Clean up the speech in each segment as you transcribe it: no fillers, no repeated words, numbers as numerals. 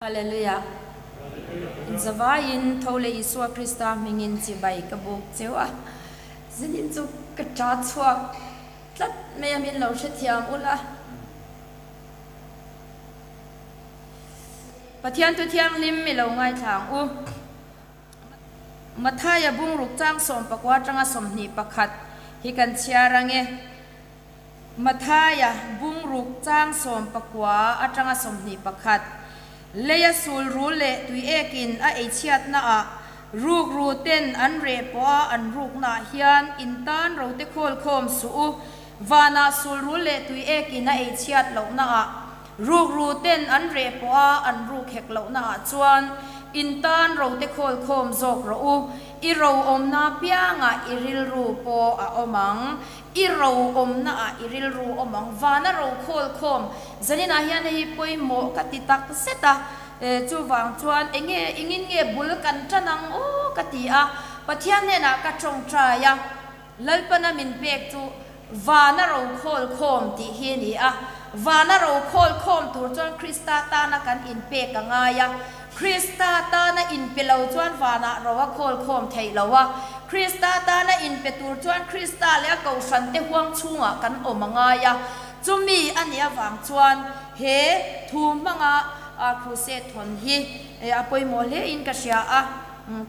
Hallelujah. In zavaiin tho leh Isua Krista hmingin chibai ka buk cheu a, zanin chu ka ta chhuak tlat mai a min lo hrethiam ula. Pathian thu thianghlim i lo ngaithla ang u. Mathaia bungruk chang 14 atanga 21 hi kan chhiar ang e. Mathaia bungruk chang 19 atanga 21, Leia sul rul leh tui ekin a ei chhiatnaah rukru ten an reh pawha an ruknaah hian in tan rote khawl khawm suh u. Vanah sul rul leh tui ekin a ei chhiat lohnaah rukru ten an reh pawha an ruk hek lohnaah chuan in tan rote khawl khawm zawk rawh u. I ro awmna piangah i rilru pawh a awm ang. I ro awmna ah i rilru awm ang. Vana ro khawl khawm zaninah hian hei hi pawimawh ka ti tak zet a, chuvang chuan enge engin nge bul kan tan ang aw ka ti a, Pathian hnenah ka tawngtai a, Lalpana min pek chu vana ro khawl khawm tih hi a ni a, vana ro khawl khawm tur chuan Krista tana kan inpek a ngai a, Krista tana inpe lo chuan vanah ro a khawl khawm theih lo a, Krista tana inpe tur chuan Krista leh a kohhrante huang chhungah kan awm a ngai a, chumi a nih avang chuan he thu hmanga crusade thawn hi a pawimawh hle in ka hria a,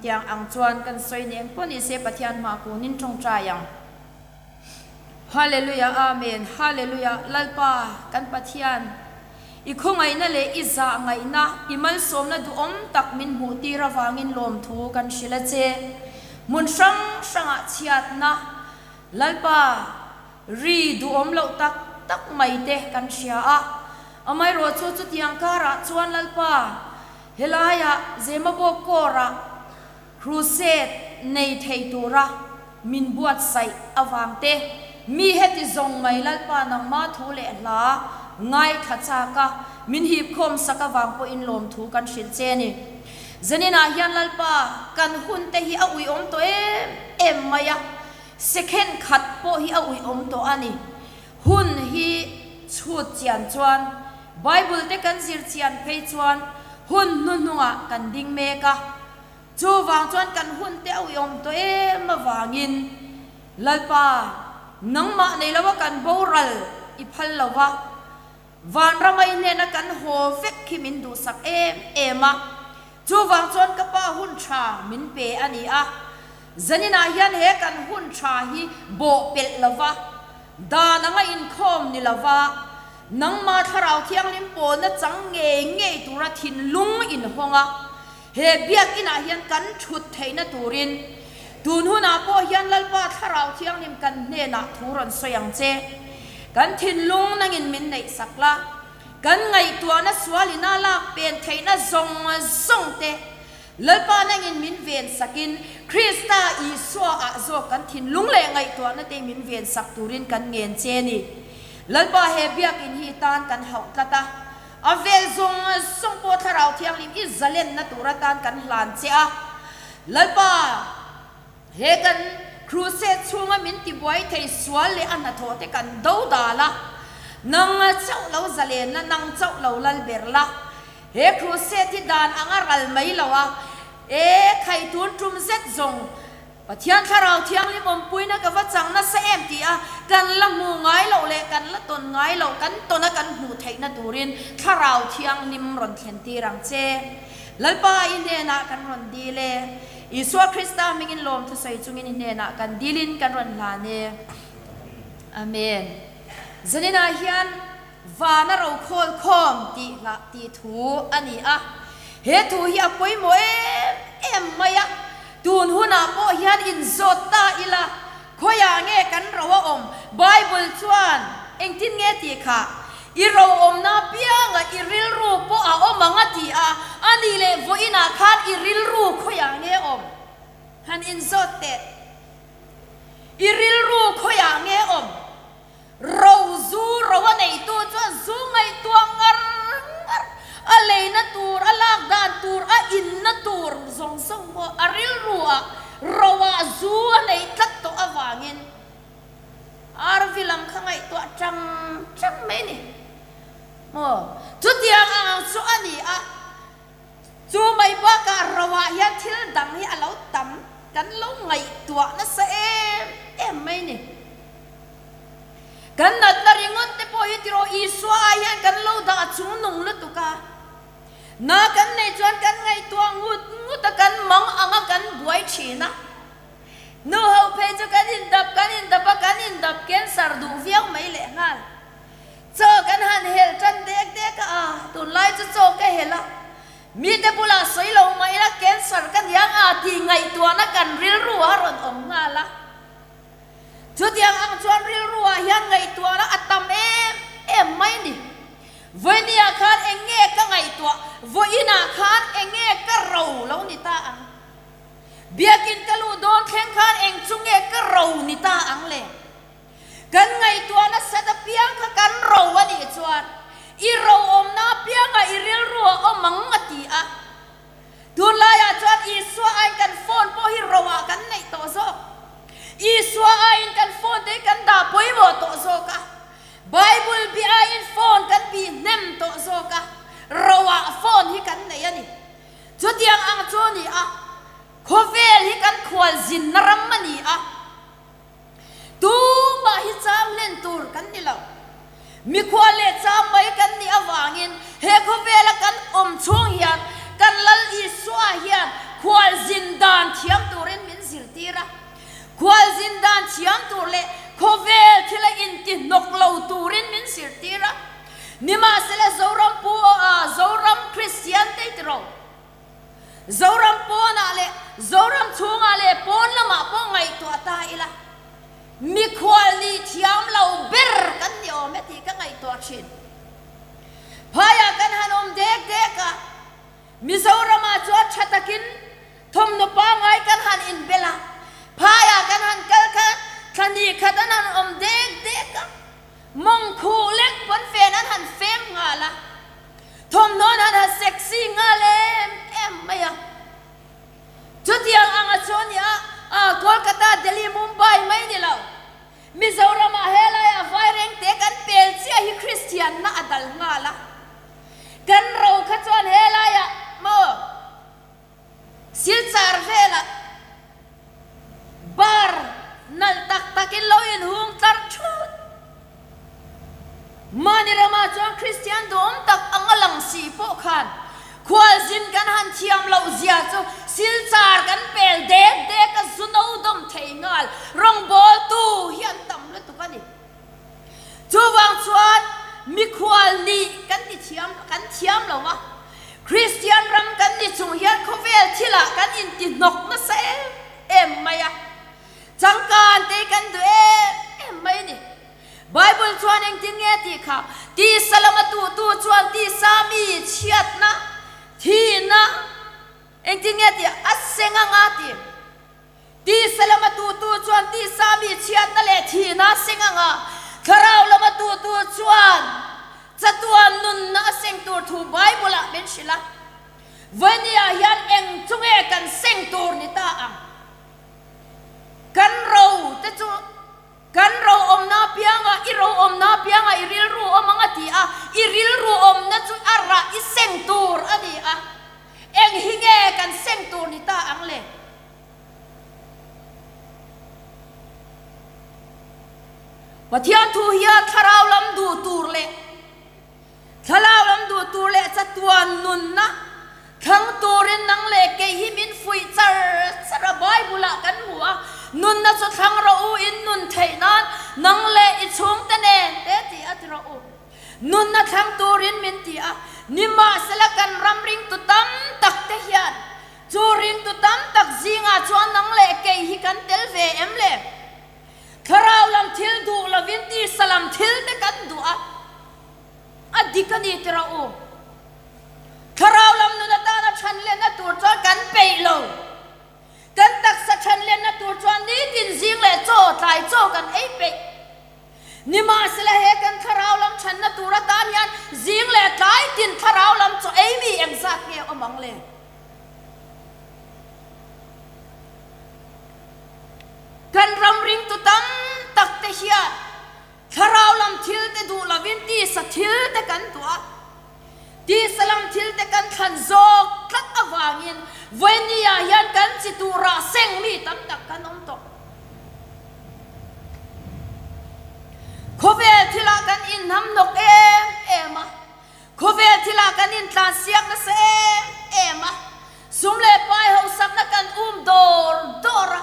tiang ang chuan kan sawi ni engpawh ni se Pathian hma kunin tawngtai ang. Hallelujah Amen Hallelujah Lalpa kan Pathian i khawngaihna leh i zah ngaihna i malsawmna duhawm tak min hmuh tir avangin lawmthu kan hrilh a che. Hmun hrang hrangah chhiatna Lalpa ri duhawm loh tak tak mai te kan hria a, amaherawhchu chutiang karah chuan Lalpa helaiah Zemabawk kawrah Crusade nei thei tura min buatsaih avang te, mi heti zawng mai Lalpa nangma thu leh hla ngaithla chak a, min hipkhawm sak avang pawhin lawmthu kan hrilh che a ni. Zaninah hian Lalpa kan hun te hi a uiawm tawh em em mai a, second khat pawh hi a uiawm tawh a ni. Hun hi chhut chian chuan Bible te kan zir chian phei chuan hun hnuhnungah kan ding mek a, chuvang chuan kan hun te a uiawm tawh em avangin Lalpa nangmah nei lova kan boral i phal lo va, vanrama i hnena kan haw vek khi min duhsak em em a, chuvang chuan ka pa hun tha min pe a ni a, zaninah hian he kan hun tha hi bawhpelh lo va, Dan anga inkhawm ni lova, nangma Thlarau Thianghlim pawlna chang ngei ngei tura thinlung inhawng a, he biakinah hian kan thut theihna turin tun hunah pawh hian Lalpa Thlarau Thianghlim kan hnenah thu rawn sawi ang che. Kan thinlung nangin min neihsak la, kan ngaihtuahna sualina lak pen theihna zawng zawng te, Lalpa nangin min ven sakin Krista Isua ah zawk kan thinlung leh ngaihtuahna te min ven sak turin kan ngen che ni. Lalpa he biakin hi tan kan hauh tlat a, a vel zawng zawng pawh Thlarau Thianghlim i zalenna tur atan kan hlan che a. Lalpa he kan crusade chhunga min tibuai thei sual leh a hnathawh te kan do dal a, nang chauh lo zalenna, nang chauh lo lal ber la. He crusade hi dan anga ral mai lo a, e khai tun tum zet zawng Pathian Thlarau Thianghlim awmpuina ka va chang nasa em ti a, kan la hmu ngai loh leh kan la tawn ngai loh kan tawn a kan hmuh theihna turin Thlarau Thianghlim rawn thlen tir ang che. Lalpa i hnenah kan rawn dil e. Isua Krista hmingin lawm thusawi chungin i hnenah kan dilin kan rawn hlan e. Amen. Zaninah hian. Vana ro khawl khawm tih hlah tih thu a ni a, he thu hi a pawimawh em em mai a, tun hunah pawh hian inzawt ta ila, khawiah nge kan ro a awm? Bible chuan engtin nge tih kha? I ro awmna apianga i rilru pawh a awm ang a ti a, a nih leh vawiinah khan i rilru khawiah nge awm? Han inzawt teh. I rilru khawiah nge awm? Ro zu ro a neitu chuan zu ngaihtuah ngar ngar, a leina tur, a lak dan tur, a inna tur zawng zawng pawh a rilru ah ro ah zu a neih tlat tawh avangin RV lam kha ngaihtuah chang chang mai a ni. Maw? Chutiang ang chu a ni a. bakah roah hian thil dang hi a lo tam, kan lo ngaihtuah nasa em em mai ni. Kan natna ringawt te pawh hi tiraw Isua ah hian kan lo dah chung nung lutuk a. Na kan nei chuan kan ngaihtuah ngut ngut a, kan mang ang a, kan buai thin a. Nu ho phei chu kan indap kan indap a, kan indap cancer duh viau mai lehnghal. Chaw kan han hel tan dek dek a, a tunlai chu chaw ka hel a, mite bulah sawi lo mah ila cancer ka niang a tih ngaihtuahna kan rilru a rawn awm nghal a. Chutiang ang chuan rilru ah hian ngaihtuahna a tam em em mai ni. Vawinia khan eng nge ka ngaihtuah, vawiinah khan eng nge ka ro lo ni ta ang? Biakin ka luh dawn thleng khan eng chu nge ka ro ni ta ang le? Kan ngaihtuah nasat apiang kha kan ro a nih chuan i ro awmna apiangah i rilru a awm ang a ti a. Tunlaiah chuan Isua aiin kan phone pawh hi roah kan neih tawh zawk. Isua aiin kan phone te hi kan dah pawimawh tawh zawk a. Bible bih aiin phone kan bih hnem tawh zawk a. Roah phone hi kan nei a ni. Chutiang ang chu a ni a, khawvel hi kan khualzinna ram a ni a. Tumah hi cham hlen tur kan ni lo. Mikhual leh cham mai kan nih avangin he khawvela kan awm chhung hian kan Lal Isua hian khualzin dan thiam turin min zirtir a. Khualzin dan thiam tur leh khawvel thila intihnawk lo turin min zirtir a. Nimahsela Zoram Pu Zoram Kristian te i ti ro. Zoram pawnah leh Zoram chhungah leh pawn lamah pawh ngaihtuah ta ila, mikhual nih thiam lo ber kan ni awm e tih ka ngaihtuah thin. Phaiah kan han awm dek dek a, Mizoramah chuan tha takin thawmhnaw pangngai kan han inbel a, phaiah kan han kal kha thla ni khat an han awm dek dek a, mawng khuh lek pawn fen an han fem nghal a. Thawmhnaw han ha sexy nghal em em mai a. Chutiang anga chu a ni a, a Kolkata, Delhi, Mumbai mai ni lo. Mizoramah helaiah vairengte kan pel chiah hi Kristianna a dal nghal a. Kan ro kha chuan helaiah maw Silchar velah bar nalh tak takin lo inhung tlar thut. Mahni ramah chuan Kristian duhawm tak anga lang si pawh khan khualzin kan han thiam loh zia chu Silchar kan pel dek dek a zu no dawm thei nghal rawngbawltu hi an tam lutuk a ni. Chuvang chuan mikhual nih kan ti thiam kan thiam lo a, Kristian ram kan ni chung hian khawvel thilah kan intihnawk nasa em em mai a, changkan te kan duh em em mai a ni. Bible chuan engtin nge tih kha, Tisa lama tuhtu chuan tisa mi chhiatna, thihna, engtin nge tih a seng anga tih. Tisa lama tutu chuan tisa mi chhiatna leh thihna a seng ang a, thlarau lama tutu chuan chatuan nunna a seng tur thu Bible-ah min hrilh a. Vawinia hian eng chu nge kan seng tur ni ta ang? Kan ro te chu kan ro awmna apiangah, i ro awmna apiangah i rilru awm ang a ti a, i rilru awmna chu a rah i seng tur a ni a. Eng hi nge kan seng tur ni ta ang le? Pathian thu hian thlarau lam duh tur leh thlarau lam duh tur leh chatuan nunna thlang turin nang leh kei hi min fuih char char a, Bible ah kan hmu a, nunna chu thlang rawh u in nun theih nan nang leh i chhungte nen te ti a ti rawh u. Nunna thlang turin min ti a, nimahsela kan ram ringtu tam tak te hian Chu ringtu tam tak zingah chuan nang leh kei hi kan tel ve em le? Thlarau lam thil duh lovin tisa lam thil te kan duh a, a dik a ni ti rawh u. Thlarau lam nun atana chhan lenna tur chuan kan peih lo. Kan taksa chhan lenna tur chuan nitin zing leh chaw, tlai chaw kan ei peih. Nimahsela he kan thlarau lam chhanna tur atan hian zing leh tlai tin thlarau lam chaw ei mi engzat nge awm ang le? Kan ram ringtu tam tak te hian thlarau lam thil te duh lovin tisa thil te kan duh a, tisa lam thil te kan thlan zawk tlat avangin. Vawinia hian kan chi turah seng mi tam tak kan awm tawh. Khawvel thilah kan inhnam hnawk em em a, khawvel thilah kan intlansiak nasa em em a, sum leh pai hausakna kan um dawr dawr a,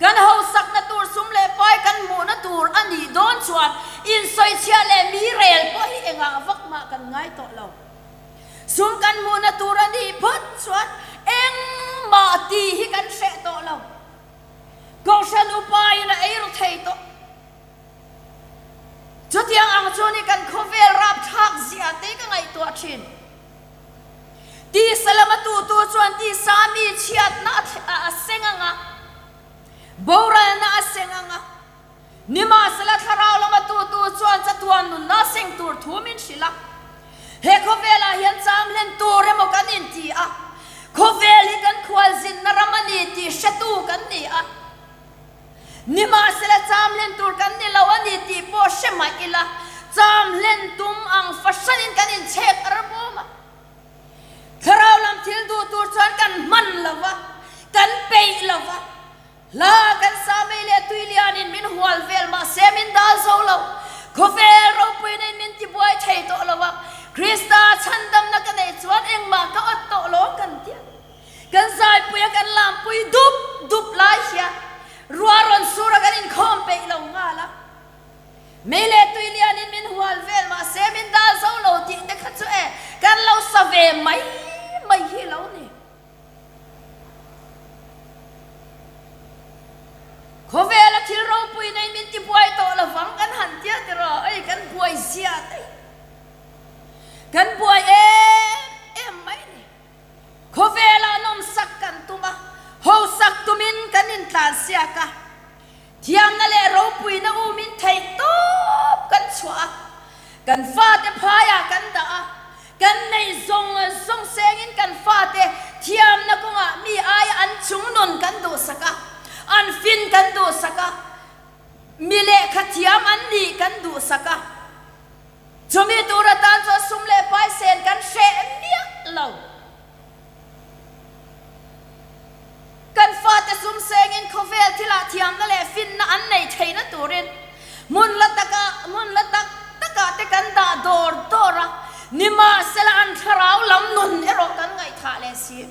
kan hausakna tur sum leh pai kan hmuhna tur a nih dawn chuan insawichhiah leh mi rel pawh hi engah vak mah kan ngai tawh lo. Sum kan hmuhna tur a nih phawt chuan engmah tih hi kan hreh tawh lo. Kohhran upa in a ei ru thei tawh. Chutiang ang chu ni kan khawvel rapthlak zia te ka ngaihtuah thin. Tisa lama tutu chuan tisa mi chhiatna a seng ang a, boralna a seng ang a. Nimahsela thlarau lama tutu chuan chatuan nunna seng tur thu min hrilh a. He khawvelah hian cham hlen tur emaw kan inti a, khawvel hi kan khualzinna ram a ni tih hretu kan ni a. Nimahsela cham hlen tur kan ni lo a ni tih pawh hre mai ila, cham hlen tum ang fahranin kan inchhek a ram a. Thlarau lam thil duh tur chuan kan hman lo va, kan peih lo va. Hla kan sa mai leh tui lianin min hual vel mahse min dal zo lo. Khawvel ropuina in min tibuai thei tawh lo a, Krista chhandamna ka neih chuan engmah ka awt tawh lo kan ti a. Kan zaipui a kan lampui dup dup lai hian ruah rawn sur a kan inkhawm peih lo nghal a. Mei leh tui lianin min hual vel mahse min dal zo lo tih te kha chu e kan lo sa ve mai mai hi lo ni. Khawvela thil ropui nei min tibuai tawh lovang kan han tia tiraw ei kan buai zia te kan buai em em mai ni. Khawvela nawmsak kan tum a, hosak tumin kan intlansiak a, thiamna leh ropuina umin theih tawp kan chhuah a, kan fate phaiah kan dah a, kan neih zawng zawng sengin kan fate thiamna kawngah mi aia an chungnun kan duhsak a, an fin kan duhsak a, mi lehkha thiam an nih kan duhsak a. Chumi tur atan chuan sum leh paisen kan hreh miah lo. Kan fate sum sengin khawvel thilah thiamna leh finna an nei theihna turin hmun la taka hmun la tak takah te kan dah dawr dawr a, nimahsela an thlarau lam nun erawh kan ngaihthah leh si.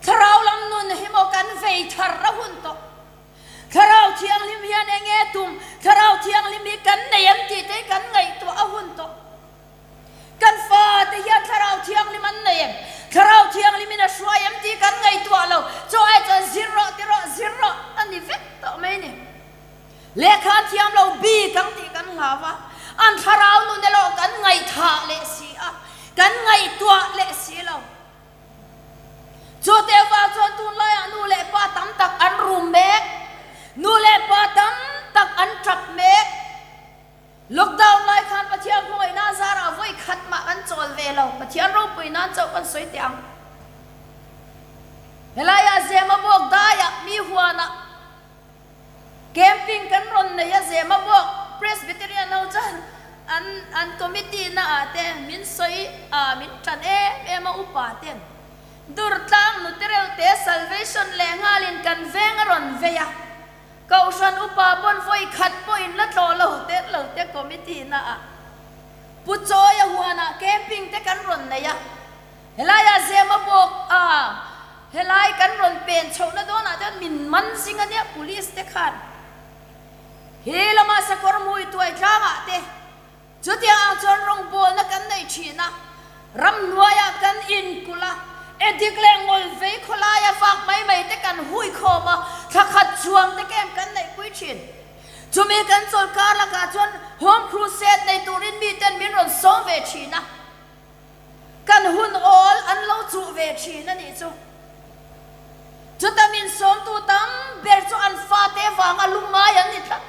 Thlarau lam nun hi maw kan vei thar a hun tawh. Thlarau Thianghlim hian eng nge tum? Thlarau Thianghlim hi kan nei em tih te hi kan ngaihtuah a hun tawh. Kan fate hian Thlarau Thianghlim an nei em? Thlarau Thianghlim in a hruai em tih kan ngaihtuah lo. Chaw ai chuan zir rawh ti rawh, zir rawh a ni vek tawh mai ni. Lehkha an thiam lo bik ang tih kan hlau a, an thlarau nun erawh kan ngaihthah leh si a, kan ngaihtuah leh si lo. Chu teuva chuan tunlaiah nu leh pa tam tak an rum mek, nu leh pa tam tak an tap mek. Lockdown lai khan Pathian khawngaihna zarah vawi khat mah kan chawl ve lo, Pathian ropui nan chauh kan sawi teh ang. Helaiah Zema bawk daiah mi huanah Camping kan rawn nei a Zema bawk Presbyterian ho chuan an an committee na ah te min sawi a min tan em em a upa ten Durtlang nute reuh te Salvation leh nghalin kan veng a rawn vei a Kohhran upa pawn vawi khat pawh in la tlawh lo te lo te committee na ah Pu Chawia huanah camping te kan rawn nei a Helaiah Zema bawk a Helai kan rawn pen chhohna dawnah chuan min man zing a nia police te khan he lama sakawr hmui tuai tlangah te chutiang ang chuan rawngbawlna kan nei thin a, ramhnuaiah kan inkulh a, edik leh ngawlvei khawlaia vak mai mai te kan hui khawm a, thla khat chuang te kem kan neihpui thin. Chumi kan chawlkar lakah chuan Home Crusade nei turin miten min rawn sawm ve thin a. Kan hun awl an lo chuh ve thin a nih chu. Chuta min sawmtu tam ber chu an fate vanga lungngai an ni tlat.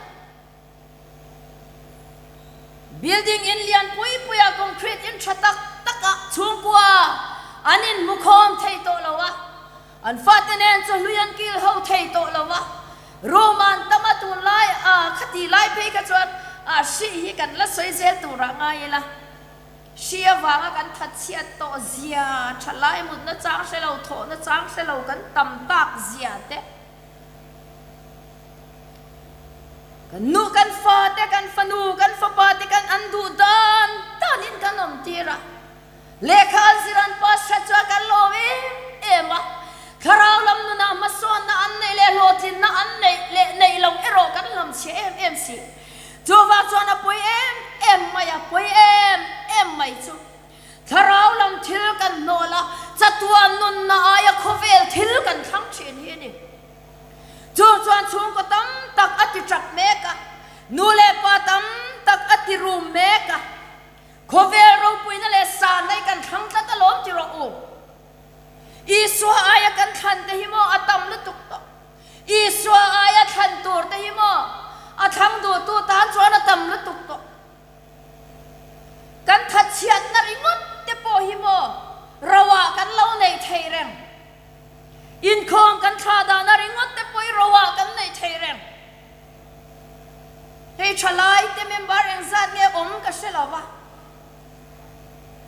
Building in lian pui puia concrete in tha tak takah chhungkua an inhmu khawm thei tawh lo a, an fate nen chu hlui an kil ho thei tawh lo a, room an tam a tunlai a khati lai phei kha chuan a hri hi kan la sawi zel turah ngai ila. Hri avanga kan thatchhiat tawh zia, thalai mutna chang hre lo, thawhna chang hre lo kan tam tak zia te, kan nu kan fa te, kan fanu, kan fapa te kan an duh dan danin kan awm tir a. Lehkha an zir an pass hrat chuan kan lawm em em a, thlarau lam nunah hmasawnna an neih leh hlawhtlinna an neih leh neih loh erawh kan hlamchhiah em em si. Chuvang chuan a pawi em em mai a, pawi em em mai chu. Thlarau lam thil kan hnawl a, chatuan nunna aia khawvel thil kan thlang thin hi a ni. Chu chuan chhungkaw tam tak a ti tap mek a, nu leh pa tam tak a ti rum mek a. Khawvel ropuina leh sanna hi kan thlang tlat alawm ti rawh u. Isua aia kan thlan te hi maw a tam lutuk tawh. Isua aia thlan tur te hi maw a thlang duhtu tan chuan a tam lutuk tawh. Kan thatchhiatna ringawt te pawh hi maw roah kan lo neih theih reng. Inkhawm kan thlah dahna ringawt te pawh hi roah kan neih theih reng. Hei thalai te member engzat nge awm ka hre lo va,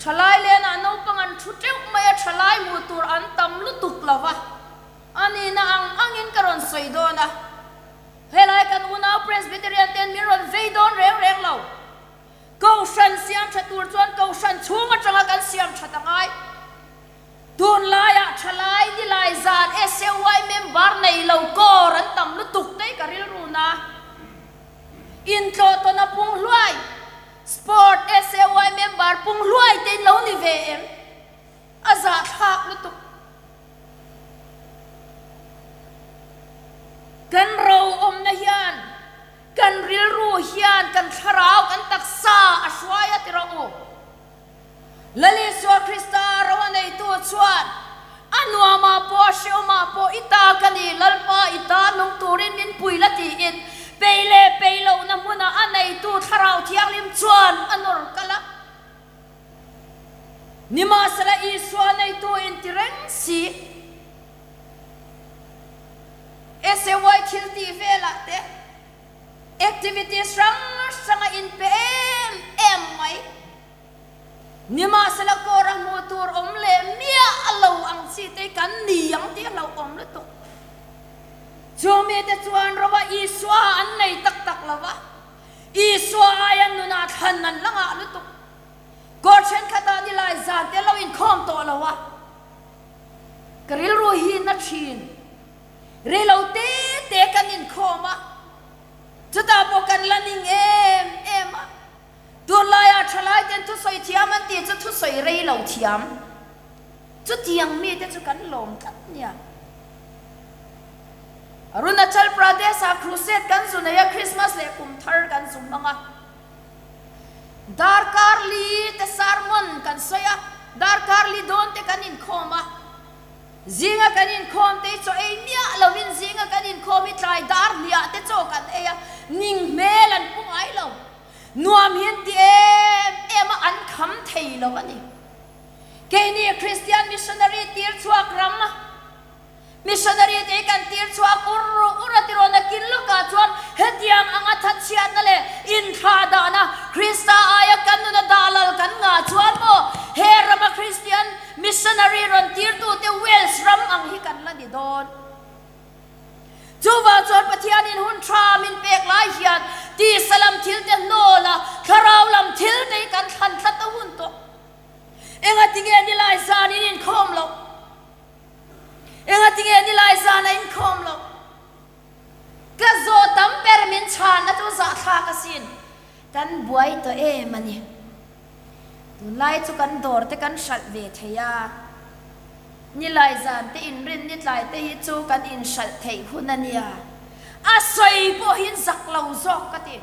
thalai lenah naupang an thu teuh mai a, thalai hmuh tur an tam lutuk lo va, a nihna ang angin ka rawn sawi dawn a, helai kan unau Presbyterian ten min rawn vei dawn reng reng lo. Kohhran siam tha tur chuan kohhran chhung atanga kan siam that a ngai. Tunlaiah thalai nilai zan SAY member nei lo kawr an tam lutuk te ka rilru na. Intlawh tawn a pung hluai, Sport SAY member pung hluai te in lo ni ve em? A zahthlak lutuk. Kan ro awmna hian kan rilru hian kan thlarau kan taksa a hruai a ti rawh u. Lal Isua Krista ro a neitu chuan a nuamah pawh a hreawmah pawh i ta ka ni, Lalpa i ta nung turin min pui la tiin pei leh pei lohna hmunah a neitu Thlarau Thianghlim chuan a nawr kal a. Nimahsela Isua neitu inti reng si SAY thil tih velah te, Activities hrang hrang a inpe em em mai. Nimahsela kawr a hmuh tur awm leh miah a lo ang chi te kan ni ang tih a hlauhawm lutuk. Chung mite chuan rova Isua an nei tak tak lo va, Isua aia nunah thlan an la ngah lutuk. Kawr thenkhatah nilai zan te lo inkhawm tawh lo a, ka rilru hi na thin. Rei lo te te kan inkhawm a, chutah pawh kan la ning em em a. Tunlaiah thalai ten thusawi thiam an tih chu thusawi rei lo thiam. Chutiang mite chu kan lawm tlat nia. Arunachal Pradesh-ah crusade kan zu nei a, Christmas leh kum thar kan zu hmang a. Darkar li te sermon kan sawi a, darkar li dawn te kan inkhawm a. Zinga kan inkhawm te hi chaw ei miah lovin zinga kan inkhawm hi tlai dar hliah te chaw kan ei a, ning hmel an pu ngai lo. Nuam hi an ti em em a, an kham thei lo a ni. Keini Kristian missionary tir chhuak ram, missionary te hi kan tir chhuak ur ur a tiraw nakin lawkah chuan hetiang anga thatchhiatna leh inthlahdahna Krista aia kan nuna dah lal kan ngah chuan maw he rama Kristian Missionary rawn tirtute Wales ram ang hi kan la ni dawn. Chuvang chuan Pathianin hun tha min pek lai hian tisa lam thil te hnawl a, thlarau lam thil te hi kan thlan tlat a hun tawh. Engatinge nilai zan in inkhawm loh? Engatinge nilai zan a inkhawm loh? Ka zawh tam ber min chhanna chu zahthlak asin. Kan buai tawh em a ni. Tunlai chu kan dawr te kan hralh ve thei a, nilai zan te inrin nitlai te hi chu kan inhralh theih hun a nia. A sawi pawh hi zak lo zawk ka ti.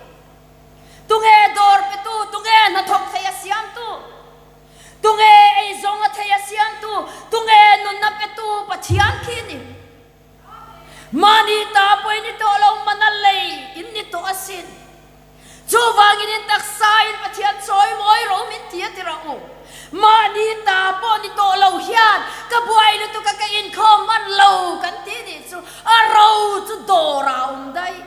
Tunge dawr pe tu, tunge hnathawk thei a siam tu, tunge eizawng a thei a siam tu, tunge nunna pe tu Pathian khi a ni. Mahni ta pawh in ni tawh lo, mana lei in ni tawh asin. Chuvangin in taksain Pathian chawi mawi ro min ti a ti rawh u. Mahni ta pawh ni tawh lo hian ka buai lutuk a ka inkhawm hman lo kan ti nih chu a ro chu dawr ah a awm daih.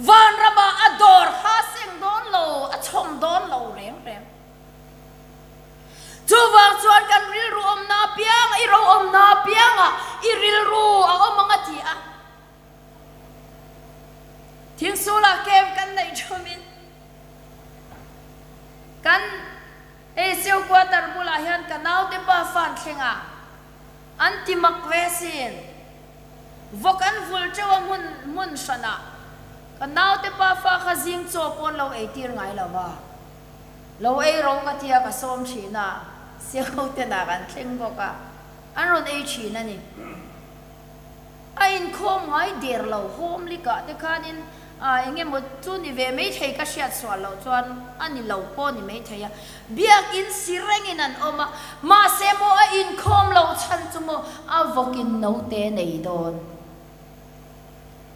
Vanramah a dawr kha a seng dawn lo, a chhawm dawn lo reng reng. rilru a awm ang a ti a. Thingsulah camp kan neih thumin kan Asiau quarter bulah hian ka naute pa fan thleng a, an ti mak ve sin. Vawk an vul teuh a hmun hmun hranah ka naute pa fa kha zing chaw pawn lo ei tir ngai lo va, lo ei ro ka tia ka sawm thin a, siau te nak an thleng bawk a, an rawn ei thin a ni. A inkhawm ngai der lo home likah te khanin a eng emaw chu ni ve mai thei ka hriat sual loh chuan a ni lo pawh ni mai thei a, biakin si rengin an awm a, mahse maw a inkhawm loh chhan chu maw a vawkin naute nei dawn.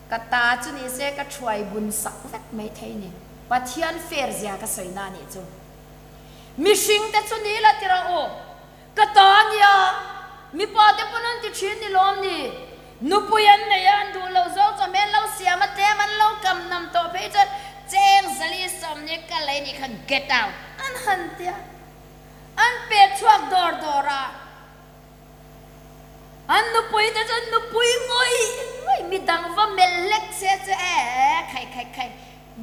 Ka ta chu ni se ka thuai bun sak vek mai thei ni. Pathian fair zia ka sawi na nih chu. Mihring te chu ni la ti rawh u. Ka ta a nia, mipa te pawn an ti thin ni lawm ni? Nupui an nei a, an duh lo zawk chuan hmel lo siam a, tlem an lo kam nam tawh phei chuan cheng zali sawmni ka lei nih khan get out an han tia, an pek chhuak dawr dawr a, an nupui te chuan nupui ngawih ngawih midang va melh hlek se chu e khai khai khai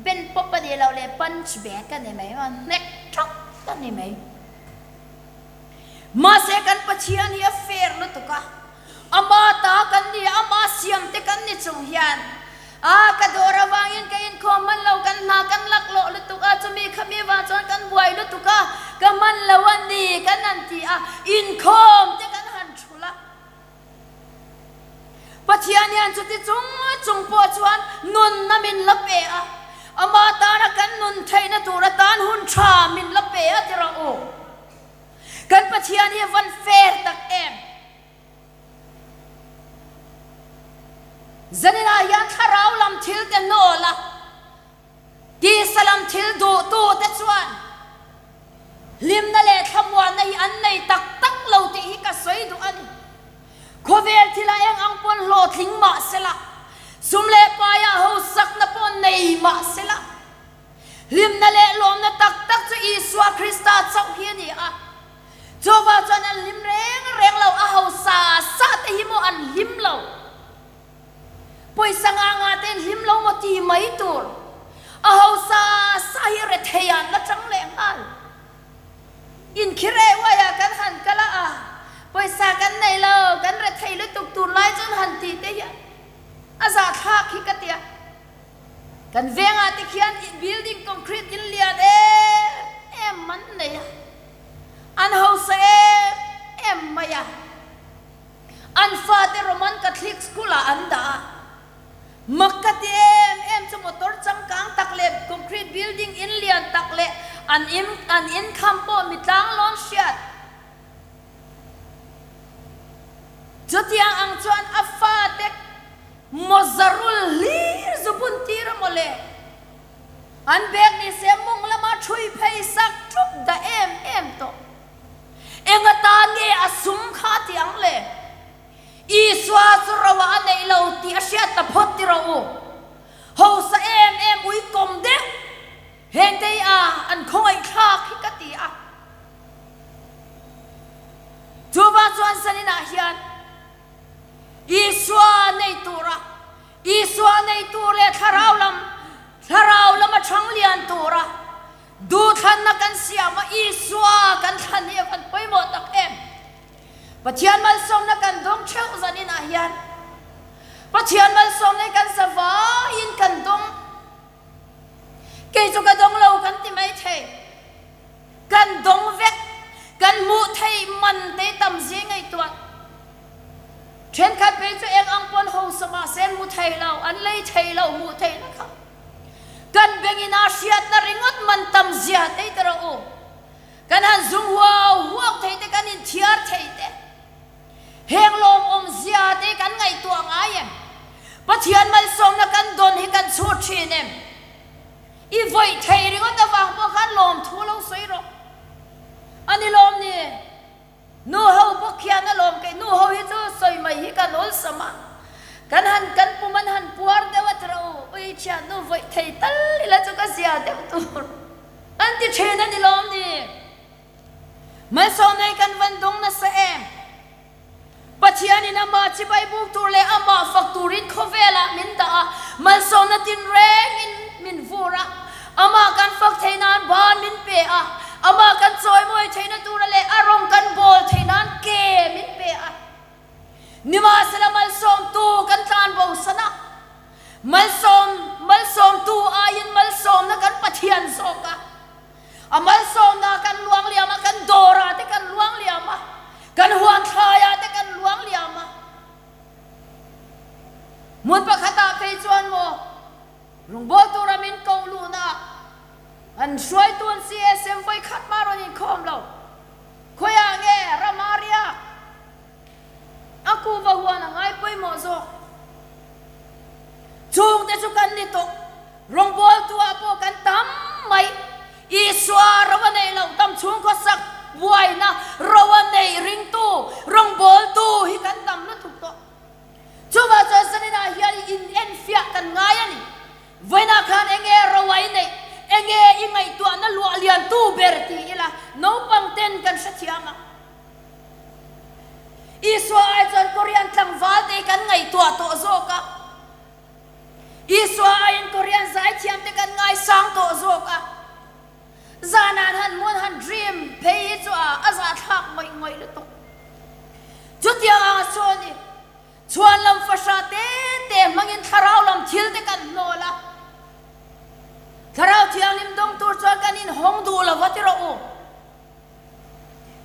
ben pawp a nih loh leh punch bag a ni mai, hnek thawk a ni mai. Mahse kan Pathian hi a fair lutuk a, Ama ta kan ni a, Ama siam te kan ni chung hian a ka dawr avangin ka inkhawm hman lo, kan hna kan laklawh lutuk a, chumi khami vang chuan kan buai lutuk a, ka hman lo a ni kan han ti a, inkhawm te kan han thulh a. Pathian hian chuti chung chung pawh chuan nunna min la pe a, Ama tana kan nun theihna tur atan hun tha min la pe a ti rawh u. Kan Pathian hi a van fair tak em? Zaninah hian thlarau lam thil te hnawl a, Tisa lam thil duhtute chuan hlimna leh thlamuanna hi an nei tak tak lo tih hi ka sawi duh a ni. Khawvel thila eng ang pawn hlawhtling mah sela, sum leh paia hausakna pawh nei mah sela, hlimna leh lawmna tak tak chu Isua Krista chauh hi a ni a. Chuvang chuan an hlim reng reng lo, a hausa sa te hi maw an hlim lo. Pawisa ngah ngah te in hlim lo maw ti mai tur. A hausa sa hi rethei ah an la chang leh nghal. In khi reh uai ah kan han kal a, a pawisa kan nei lo, kan rethei lutuk tur lai chuan han tih te hian a zahthlak hi ka tia. Kan vengah te khian building concrete in lian em em man nei a, an hausa em em mai a. An fate Roman Catholic School ah an dah a. Mak ka ti em em chu motor changkang tak leh concrete building in lian tak leh an in an income pawh mi tlanglawn hriat. Chutiang ang chuan a fate mawzarul hlir zu bun tir a mawle. An bag ni se mawng lama thui phei sak thup dah em em tawh. Eng atan nge a sum kha ti ang le? Isua chu roa a neih lo tih a hriat ta phawt ti rawh u. Hausa em em ui kawm deuh hengtei a an khawngaih thlak hi ka ti a. Chuvang chuan zaninah hian Isua nei tura Isua nei tur leh thlarau lam thlarau lama chhang lian tura Duhthlanna kan siam a, Isua kan thlan hi a van pawimawh tak em? Pathian malsawmna kan dawng theuh zan inah hian Pathian malsawmna hi kan za vaiin kan dawng. Kei chu ka dawng lo kan ti mai thei. Kan dawng vek, kan hmuh theih man te tam zia ngaihtuah. Thenkhat phei chu eng ang pawn hausa mahse an hmu thei lo, an lei thei lo, hmuh theihna kha. Kan bengin a hriatna ringawt man tam zia tei ta rawh u. Kan han zum huau huau thei te, kan inthiar thei te, heng lawmawm zia te kan ngaihtuah ngai em? Pathian malsawmna kan dawn hi kan chhut thin em? I vawih thei ringawt avang pawh khan lawmthu lo sawi rawh. A ni lawm ni? Nu ho bawk hian a lawm kei nu ho hi chu sawi mai hi kan awlsam a, kan han kan pum an han puar deuh a tira u, ui thian nu vawih thei tal ila chu ka zia deuh tur an ti thin a ni lawm ni? Malsawmnei kan van dawng nasa em? Pathian in. Pathianin amah chibai buk tur leh amah fak turin khawvelah min dah a, malsawmna tinrengin min vur a, amah kan fak theih nan ban min pe a, amah kan chawimawi theihna tura leh a rawng kan bawl theih nan ke min pe a. Nimahsela malsawmtu kan tlan bo san a, malsawm malsawmtu aiin malsawmna kan Pathian zawk a. A malsawmna kan luang liam a, kan dawrah te kan luang liam a, kan huan thlaiah te kan luang liam a. Hmun pakhatah phei chuan maw rawngbâwl tura min ko luhna an hruaitu an CSM vawi khat mah rawn inkhawm lo. Khawiah nge Ramaria a kuhva huan a ngai pawimawh zawk? Chungte chu kan ni tawh. Rawngbawltu-ah pawh kan tam mai. Isua ro a neih loh tam chhungkaw sak buaina ro a neih ringtu rawngbawltu hi kan tam lutuk tawh. Chuvah chuan zaninah hian i inenfiah kan ngai a ni. Vawiinah khan enge ro a i neih, enge i ngaihtuahna luah liantu ber ti ila naupang ten kan hrethiam ang. Isua ai chuan Korean tlangval te hi kan ngaihtuah tawh zawk a. Isua aiin Korean zaithiam te kan ngaisang tawh zawk a, zanah han hmun han dream phei hi chu a a zahthlak ngawih ngawih lutuk. Chutiang anga sawn i chhuan lam fahra te te hmangin thlarau lam thil te kan hnawl a, thlarau thianghlim dawng tur chuan kan inhawng duh lo va ti rawh u.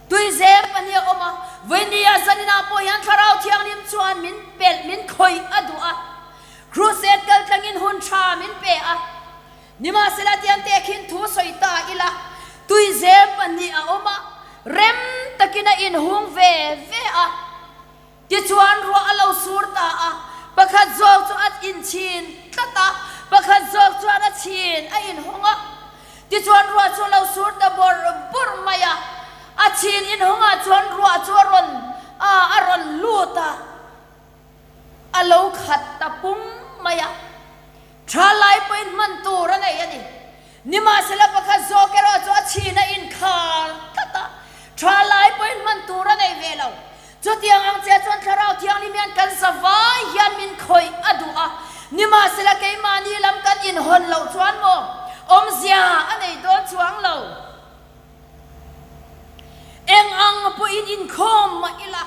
Tuizem pahnih a awm a, Vawinia zaninah pawh hian Thlarau Thianghlim chuan min pelh, min khawih a duh a, Crusade kal tlangin hun tha min pe a. Nimahsela tiang tehkhin thu sawi ta ila, tuizem pahnih a awm a, rem takin a inhung ve ve a. Tichuan ruah a lo sur ta a, pakhat zawk chu a inchhin tlat a, pakhat zawk chuan a chhin a inhawng a. Tichuan ruah chu a lo sur ta bawrh bawrh mai a, a chhin inhawngah chuan ruah chu a rawn a a rawn lut a, a lo khat ta pum mai a. Tha lai pawhin hman tur a nei a ni. Nimahsela pakhat zawk erawh chu a chhin a inkhar tlat a, tha lai pawhin hman tur a nei ve lo. Chutiang ang che chuan Thlarau Thianghlim hian kan zavai hian min khawih a duh a, nimahsela keimahni lam kan inhawn loh chuan maw awmzia a nei dawn chuang lo. Eng ang pawhin inkhawm mah ila.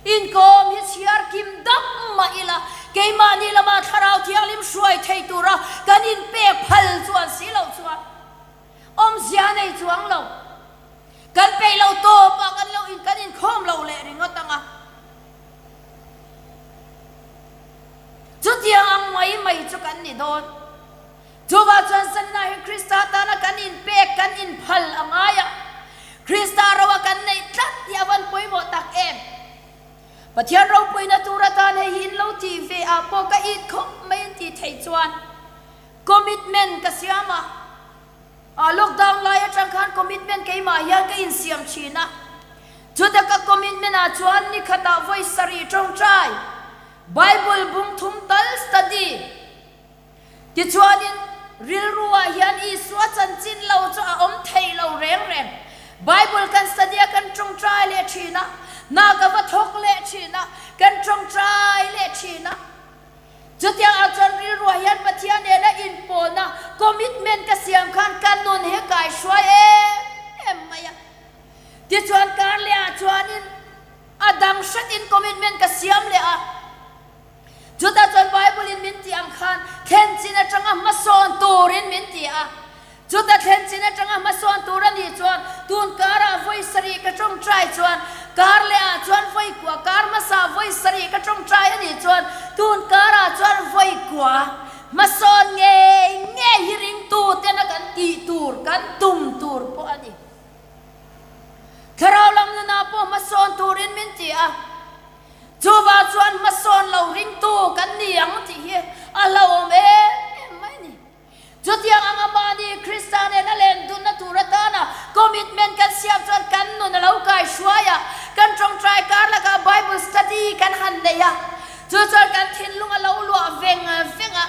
Inkawm hi chhiar kim dap mah ila, keimahni lama Thlarau Thianghlim hruai thei tura kan inpek phal chuan si loh chuan awmzia nei chuang lo. Kan peih lo tawpah kan lo in kan inkhawm lo leh ringawt ang a. Chutiang ang mai mai chu kan ni dawn. Chuvah chuan Sanna hi Krista tana kan inpek, kan inphal a ngai a. Krista roa kan neih tlat hi a van pawimawh tak em? Pathian ropuina tur atan hei hi in lo tih ve ah pawh ka it khawp mai in tih theih chuan commitment ka siam a. A lockdown lai atang khan commitment keimah hian ka insiam thin a. Chuta ka commitment ah chuan nikhatah vawi sarih tawngtai, Bible bung thum tal study, Tichuanin, rilruah hian Isua chanchin lo chu a awm thei lo reng reng. Bible kan study a, kan tawngtai leh thin a, hna ka va thawk leh thin a, kan tawngtai leh thin a. Chutiang ah chuan rilruah hian Pathian nena inpawhna, commitment, ka siam khan ka nun hi kai hruai em em mai a. Tichuan kar leh ah chuanin a dang hretin commitment ka siam leh a. Chutah chuan Bible in min tih ang khan thlen chin atanga hmasawn turin min ti a. Chuta thlen chin atanga hmasawn tur a nih chuan tun karah vawi sarih ka tawngtai chuan kar leh ah chuan vawi kua, kar hmasa vawi sarih ka tawngtai a nih chuan tun karah chuan vawi kua hmasawn ngei ngei hi ringtu tena kan tih tur, kan tum tur pawh a ni. Thlarau lam nunah pawh hmasawn turin min ti a. Chuvah chuan hmasawn lo ringtu kan ni ang tih hi a hlauhawm em em mai a ni. Chutiang anga mahni Krista nena len dunna tur atana commitment kan siam chuan kan nun a lo kai hruai a, kan tawngtai kar lakah Bible study kan han nei a, chu chuan kan thinlung a lo luah veng veng a,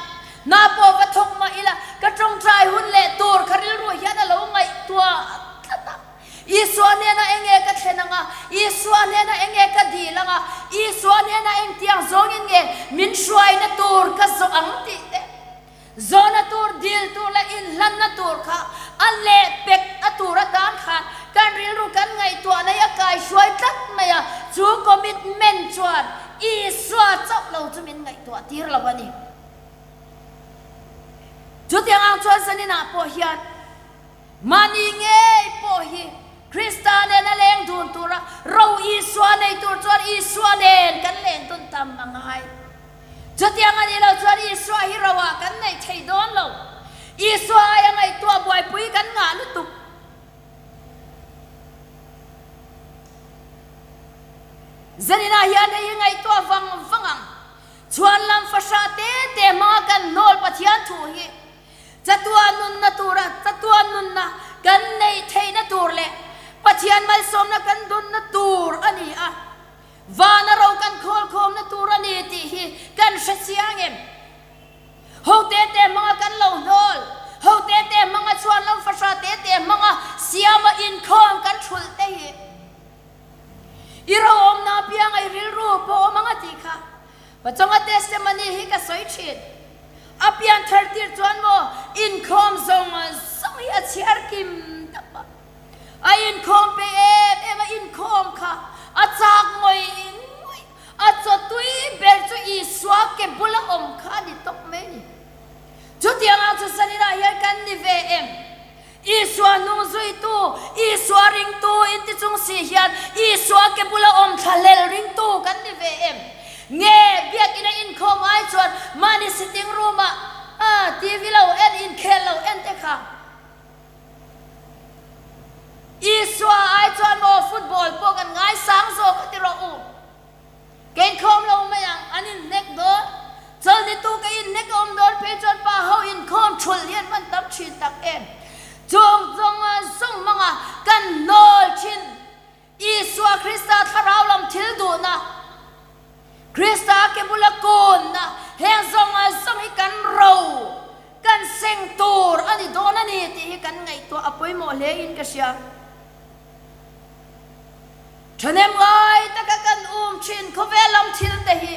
hna pawh va thawk mah ila ka tawngtai hun leh tur kha rilru hian a lo ngaihtuah tlat a. Isua hnenah enge ka thlen anga? Isua hnenah enge ka dil anga? tur kha a lehpek a tur atan khan kan rilru kan ngaihtuahna hi a kaihruai tlat mai a, chu commitment chuan Isua chauh lo chu min ngaihtuah tir lo a ni. Chutiang ang chuan zaninah pawh hian mahni ngei pawh hi Krista nena leng dun tura ro Isua nei tur chuan Isua nen kan leng dun tam a ngai. Chutiang a nih loh chuan Isua hi roah kan neih thei dawn lo. Isua aia ngaihtuah buaipui kan ngah lutuk. Zaninah hian hei hi ngaihtuah vang vang ang. Chhuan lam fahrah te te hmanga kan hnawl Pathian thu hi chatuan nunna tura chatuan nunna kan neih theihna tur leh Pathian malsawmna kan dunna tur a ni a. Vana ro kan khawlkhawmna tur a ni tih hi kan hre chiang em? Ho te te hmanga kan lo hnawl, ho te te hmanga chhuan lam fahrah te te hmanga siama inkhawm kan thulh te hi i ro awmna apianga i rilru pawh awm ang a tih kha Pachonga testimony hi ka sawi thin. A pian thar tir chuan maw inkhawm zawng zawng hi a chhiar kim dap a. A inkhawm pe em em a, inkhawm kha a chak ngawih ngawih, a chaw tui ber chu Isua ke bula awm kha a ni tawp mai ni. Chutiang ang chu zaninah hian kan ni ve em? Isua hnung zuitu, Isua ringtu inti chung si hian Isua ke bula awm thlahlel ringtu kan ni ve em? Nge biakina inkhawm ai chuan mahni sitting room-ah TV lo en, inkhel lo en te kha? Isua ai chuan maw football pawh kan ngaisang zawk a ti rawh u. Kei inkhawm lo mai ang, an inhnek dawn. Chawlhnitu ka inhnek a awm dawn phei chuan pa ho inkhawm thulh hi an hman tam thin tak em. Chung zawng zawng hmanga kan hnawl thin Isua Krista thlarau lam thil duhna, Krista ke bula kawnna, heng zawng zawng hi kan ro, kan seng tur a ni dawn a ni tih hi kan ngaihtuah a pawimawh hle in ka hria. Thahnem ngai taka kan um thin khawvel lam thil te hi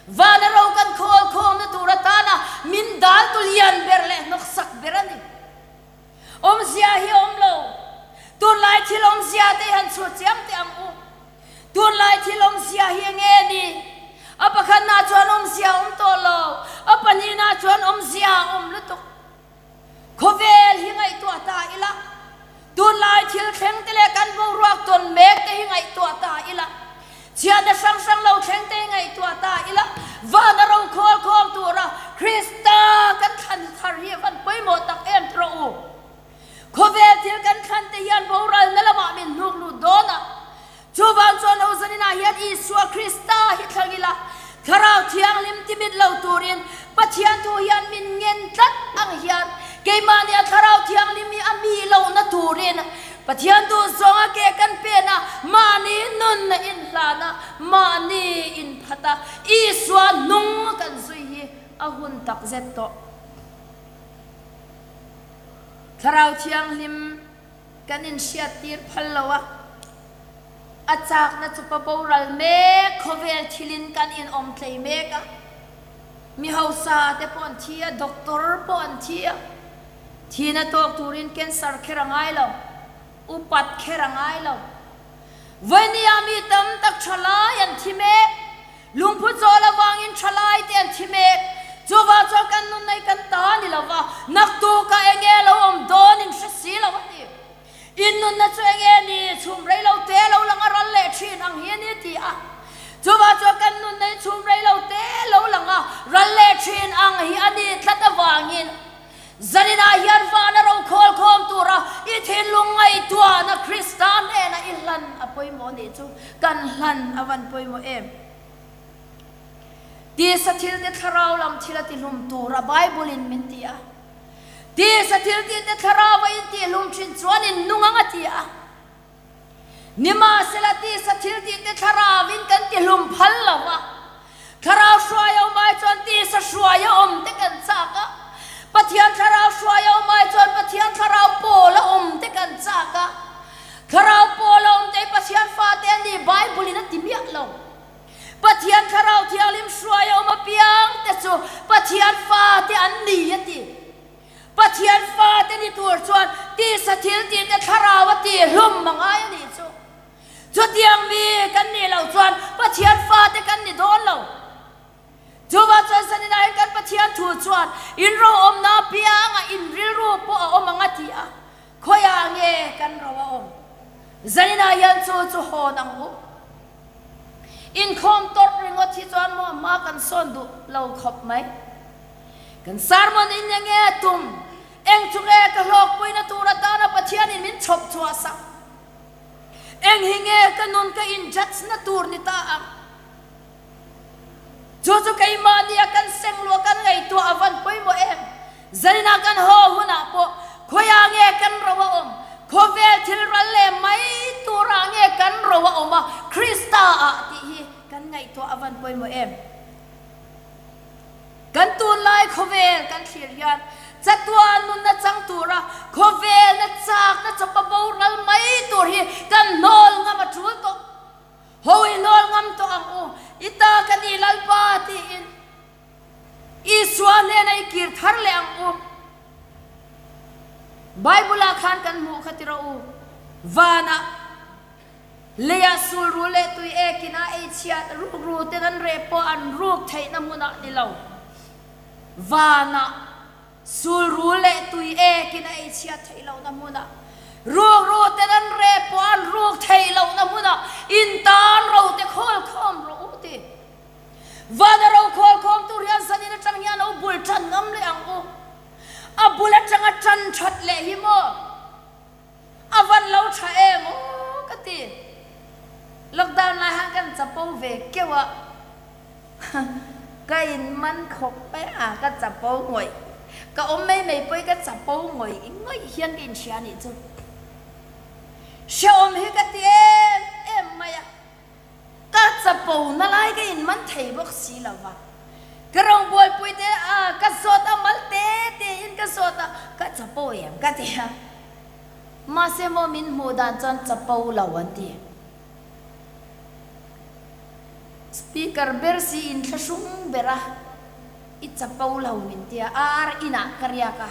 vana ro kan khawl khawmna tur atana min dal tu lian ber leh hnawksak ber a ni. Awmzia hi a awm lo. Tunlai thil awmzia te hi han chhut chiam teh ang u. Tunlai thil awmzia hi enge a ni? A pakhatnah chuan awmzia a awm tawh lo. A pahnihna chuan awmzia a awm lutuk. Khawvel hi ngaihtuah ta ila, tunlai thil thleng te leh kan boruak tawn mek te hi ngaihtuah ta ila, chhiatna hrang hrang lo thleng te hi ngaihtuah ta ila, vana ro khawl khawm tura Krista kan thlan thar hi a van pawimawh tak em ti rawh u. Khawvel thil kan thlan te hian boralna lamah min hnuk lut dawn a, chuvang chuan lo zaninah hian Isua Krista hi thlang ila, Thlarau Thianghlim ti mit lo turin Pathian thu hian min ngen tlat ang hian keimahnia Thlarau Thianghlim hi a mi lohna turin Pathian duh zawnga ke kan pen a, mahni nun a inhlan a, mahni inphat a, Isua hnung kan zui hi a hun takzet tawh. Thlarau Thianghlim kan inhriattir phal lo a, a chakna chu pa boral mek khawvel thilin kan inawm tlei mek a, mi hausa te pawh an thi a, doctor pawh an thi a, Thina tawk turin cancer kher a ngai lo, upat kher a ngai lo. Vawinia mi tam tak thalai an thi mek, lungphu chawl avangin thalai te an thi mek. Chuvang chuan kan nun nei kan ta a ni lo va, naktukah enge lo awm dawn in hre si lo a ni. In nunna chu enge ni, chhum rei lo te lo lang a ral leh thin ang hi a ni ti a. Chuvang chuan kan nunna hi chhum rei lo te lo lang a ral leh thin ang hi a ni tlat avangin, Zaninah hian vana ro khawl khawm tura i thinlung ngaihtuahna Krista hnena i hlan a pawimawh nih chu kan hlan a van pawimawh em? Tisa thil te thlarau lam thil a tihlum tura Bible in min ti a. Tisa thil tih te thlarau a intihlum thin chuan in nung ang a ti a. Nimahsela tisa thil tih te thlarauin kan ti hlum phal lo va, thlarau hruai a awm ai chuan tisa hruai a awm te kan chak a, Pathian thlarau hruai a awm ai chuan Pathian thlarau pawl a awm te kan chak a, thlarau pawl a awm te hi Pathian fate a ni Bible in a ti miah lo. Pathian thlarau thianghlim hruai a awm apiang te chu Pathian fate an ni a ti. Pathian fate ni tur. Tihhlum a ngai a nih chu. Chutiang mi kan nih loh chuan Pathian fate kan ni dawn lo. Chuvang chuan zaninah hian kan Pathian thu chuan in ro awmna apiangah in rilru pawh a awm ang a ti a, khawiah nge kan ro a awm? Zaninah hian chu chu hawn ang u. Inkhawm tawrh ringawt hi chuan maw hma kan sawn duh lo khawp mai. Kan sermon in enge a tum? Eng chu nge ka hlawkpuina tur atana Pathianin min chhawp chhuah sak? Eng hi nge ka nun ka in judge na tur ni ta ang? Chu chu keimahnia kan seng luah kan ngaihtuah a van pawimawh em? Zaninah kan haw hunah pawh khawiah nge kan ro a awm? Khawvel thil ral leh mai turah nge kan ro a awm a, Krista ah tih hi kan ngaihtuah a van pawimawh em? Kan tunlai khawvel kan thlir hian chatuan nunna chang tura khawvelna chakna chawpa boral mai tur hi kan hnawl ngam a tul tawh. Ho i hnawl ngam tawh ang u, i ta ka ni Lalpa tiin Isua hnena i kir thar leh ang u. Bible-ah khan kan hmuh kha ti rawh u, vanah leiah sulru leh tui ekin a ei chhiat rukru ten an reh pawh an ruk theihna hmunah ni lo, vanah Sulru leh tui ekin a ei chhiat theih lohna hmunah, rukru ten an reh pawh an ruk theih lohna hmunah in tan ro te khawl khawm rawh u ti. Vana ro khawl khawm tur hian zanin atang hian lo bul tan ngam leh ang u. A bul atanga tan that leh hi maw? A van lo tha em aw ka ti. Lockdown lai han kan chapo ve keuh a, ka in man khawp mai a, ka chapo ngawih. Ka awm mai mai pawhin ka chapo ngawih ngawih hian ka inhria anih chu. Hrehawm hi ka ti em em mai a. Ka chapo na lai ka in man thei bawk si lo va, ka rawngbawlpui te a ka zawt a mal te te in ka zawt a, ka chapo em ka ti a, mahse maw min hmuh dan chuan chapo lo an ti. Speaker ber si in thlahrung ber a, i chapo lo min ti a, ar inah ka riak a,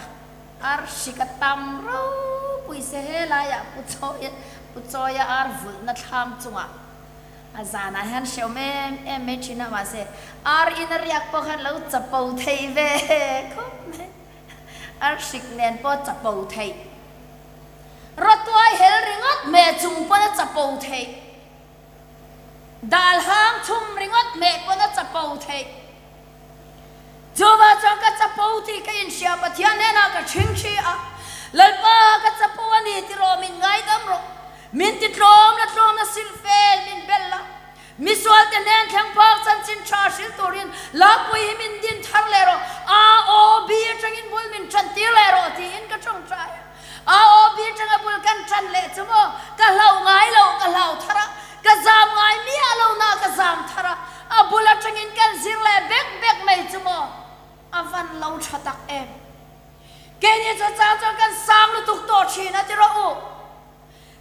ar hri ka tam ropui se helaiah pu chawi Pu Chawia ar vulhna thlam chungah a zanah hian hrehawm em em mai thin a, mahse ar in a riak pawh khan lo chapo theih ve khawp mai, ar hrik nen pawh chapo theih, rawtuai hel ringawt hmeh chung pawn a chapo theih, dal hang chhum ringawt hmeh pawn a chapo theih. Chuvah chuan ka chapo tih ka inhria, Pathian hnenah ka ṭhingṭhi a, Lalpa ka chapo a ni ti rawh, min ngaidam rawh, min ti tlawm la tlawm la silh fel min bel la, misualte hnen thleng phak chanchin ṭha hrilh turin Lapui hi min din thar leh rawh, AOB aṭangin bul min ṭan tir leh rawh tiin ka ṭawngṭai a. AOB aṭanga bul kan ṭan leh chu maw, ka hlauh ngai lo, ka hlau thar a, ka zam ngai miah lo na ka zam thar a, A bul atangin kan zir leh bek bek mai chu maw? A van lo tha tak em? Keini chu chang chuan kan sang lutuk tawh thin a ti rawh u.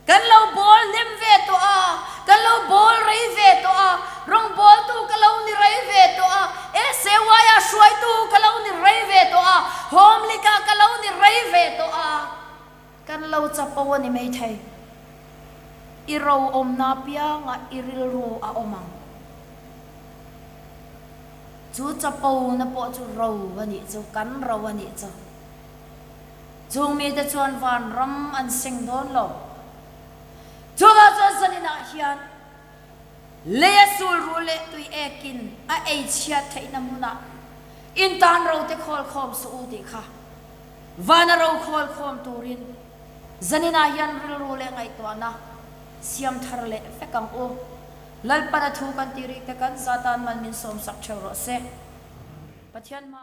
Kan lo bawl hnem ve tawh a, kan lo bawl rei ve tawh a, rawngbawltu ka lo ni rei ve tawh a, SAY-a hruaitu ka lo ni rei ve tawh a, Home League-ah ka lo ni rei ve tawh a. Kan lo chapo a ni maithei. I ro awmna apiangah i rilru a awm ang. Chu chapo na pawh chu ro a nih chu, kan ro a nih chu. Chung mite chuan vanram an seng dawn lo. Chuvang chuan zaninah hian leia sulru leh tui ekin a ei chhiat theihna hmunah intan rote khawl khawm suh u tih kha. Vana ro khawl khawm turin zaninah hian rilru leh ngaihtuahna siam thar leh vek ang u. Lalpana thu kan tih rih te kan zatan man min sawmsak theuh rawh se. Pathian hma.